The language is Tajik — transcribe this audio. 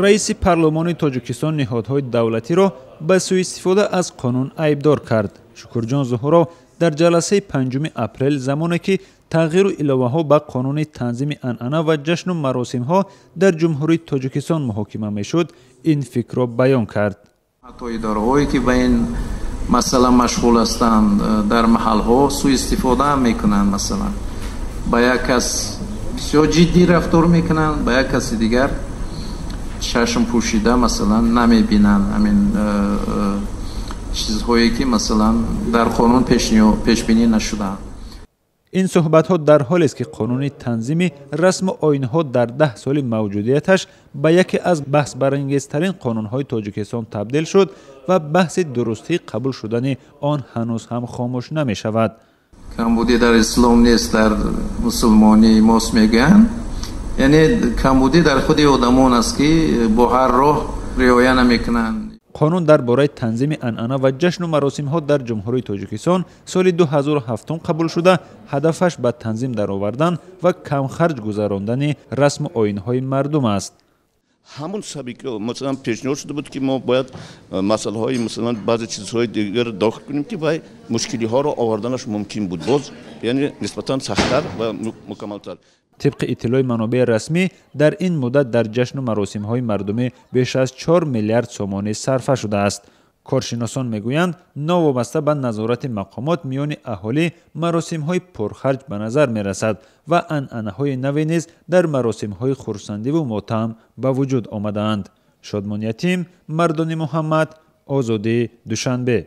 Раиси парлумони Тоҷикистон ниҳодҳои давлатиро ба сӯистифода аз қонун айбдор кард. Шукурҷон Зуҳуров дар ҷаласаи 5 апрел, замоне ки тағйиру иловаҳо ба қонуни танзими анъана ва ҷашну маросимҳо дар Ҷумҳурии Тоҷикистон муҳокима мешуд, ин фикрро баён кард. Ҳатто идораҳое, ки ба ин масъала машғул ҳастанд, дар маҳалҳо сӯистифода мекунанд. Масалан, ба як кас бисёр ҷиддӣ рафтор мекунанд, ба як каси дигар чашм пӯшида, масалан, намебинанд ҳамин чизҳое, ки, масалан, дар қонун пешбинӣ нашудаанд. Ин суҳбатҳо дар ҳолест, ки қонуни танзими расму оинҳо дар 10 соли мавҷудияташ ба яке аз баҳсбарангезтарин қонунҳои Тоҷикистон табдил шуд ва баҳси дурустии қабул шудани он ҳанӯз ҳам хомӯш намешавад. Камбудӣ дар ислом нест, дар мусулмонӣ мост, мегӯянд. Яъне камбудӣ дар худи одамон аст, ки бо ҳар роҳ риоя намекунанд. Қонун дар бораи танзими анъана ва ҷашну маросимҳо дар Ҷумҳурии Тоҷикистон соли 2007 қабул шуда, ҳадафаш ба танзим даровардан ва камхарҷ гузарондани расму оинҳои мардум аст. Ҳамон сабаби ки, масалан, пешниҳод шуда буд, ки мо бояд масъалаҳои, масалан, баъзе чизҳои дигар дохил кунем, ки вай мушкилиҳоро оварданаш мумкин буд, боз яъне нисбатан сахттар ва мукаммалтар. Тибқи иттилои манобеи расмӣ, дар ин муддат дар ҷашну маросимҳои мардумӣ беш аз 4 миллиард сомонӣ сарфа шудааст. Коршиносон мегӯянд, новобаста ба назорати мақомот, миёни аҳолӣ маросимҳои пурхарҷ ба назар мерасад ва анъанаҳои наве низ дар маросимҳои хурсандиву мотам ба вуҷуд омадаанд. Шодмон Ятим, Мардони Муҳаммад, Озодӣ, Душанбе.